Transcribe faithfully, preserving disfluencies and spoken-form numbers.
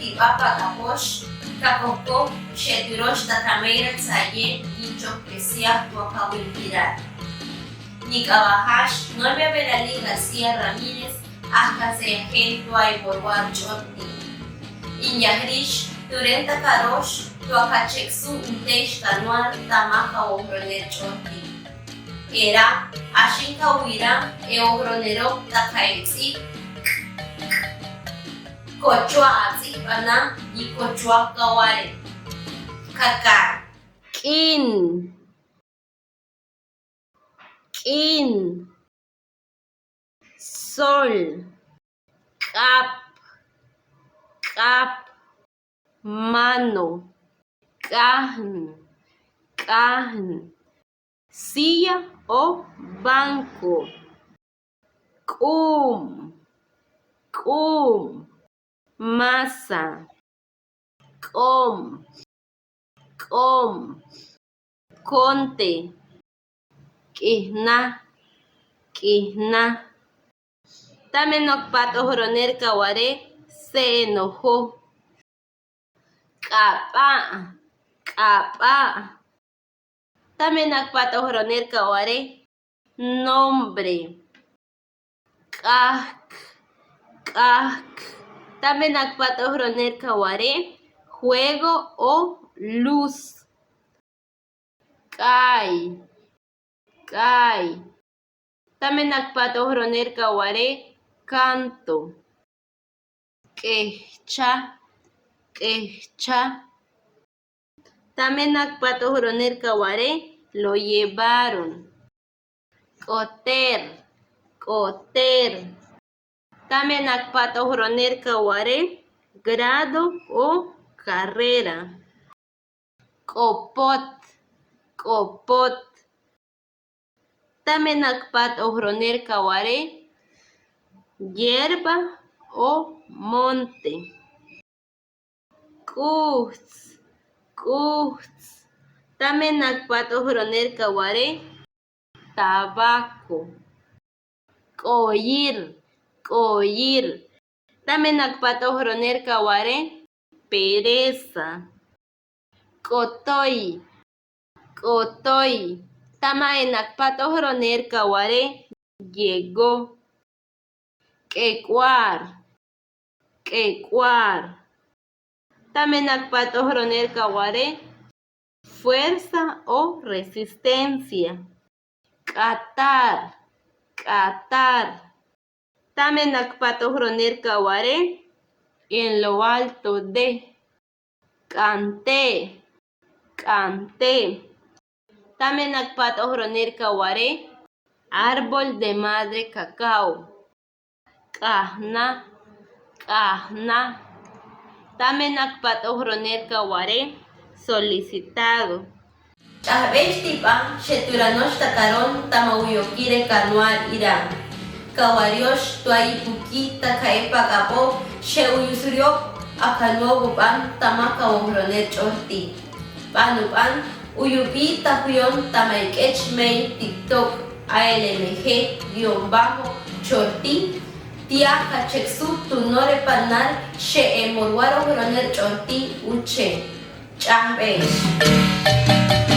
Tib'a Pakapox, Kakokok, Xeturox, Takameira Tsaye, Yichok Pesia, Wakawil Piral. Nik'awajax, Noemia Beralí García Ramírez, Ajka Seyajen Tuay Borwar Ch'oti. Inyajrix, Turenta Karox, Tuakacheksu Intex Kanuar, Tamaka Wojroner Ch'oti. Era, Axin Kawira, Ewojronerok, Takaets'i, Kochua Ats'ibana, Yikochua Kaware. Kakar. K'in. K'in. Sol. K'ap. K'ap. Mano. K'ajn. K'ajn. Silla o banco. K'um. K'um. Masa. K'om. K'om. Conte. K'ijna. K'ijna. Tame nak pat ojroner kaware, se enojó. K'ab'a'. K'ab'a'. Tame nak pat ojroner kaware, nombre. K'ajk. K'ajk. Tame nak pat ojroner kaware, juego o luz. K'ay. K'ay. Tame nak pat ojroner kaware, canto. K'ejcha. K'ejcha. Tame nak pat ojroner kaware, lo llevaron. K'oter. K'oter. Tame nak pat ojroner kaware, grado o carrera. K'opot. K'opot. Tame nak pat ojroner kaware, hierba o monte. K'ujts. K'ujts. Tame nak pat ojroner kaware, tabaco. K'oyir. K'oyir. Tame nak pat ojroner kaware, pereza. K'otoy. K'otoy. Tame nak pat ojroner kaware, llegó. K'ek'uar. K'ek'uar. Tame nak pat ojroner kaware, fuerza o resistencia. K'atar. K'atar. Tame nak pat ojroner kaware, en lo alto de. K'ante. K'ante. Tame nak pat ojroner kaware, árbol de madre cacao. K'ajna. K'ajna. Tame nak pat ojroner kaware, solicitado. Ch'ajb'ex tib'a, Xeturanox Takaron, tama uyokire Kanuar Ira. Kawariox tuay ipuki, taka epak ap'o, xe'uyusuriob a Kanuar Bub'an, tama Kawojroner Ch'orti. B'anub'an, uyub'i ta juyon tama ik'ech mei TikTok, A L M G guion bajo Ch'orti, tia ka cheksu tunore panar xe'e Morwar Ojroner Ch'orti uche. Ch'ajb'ex.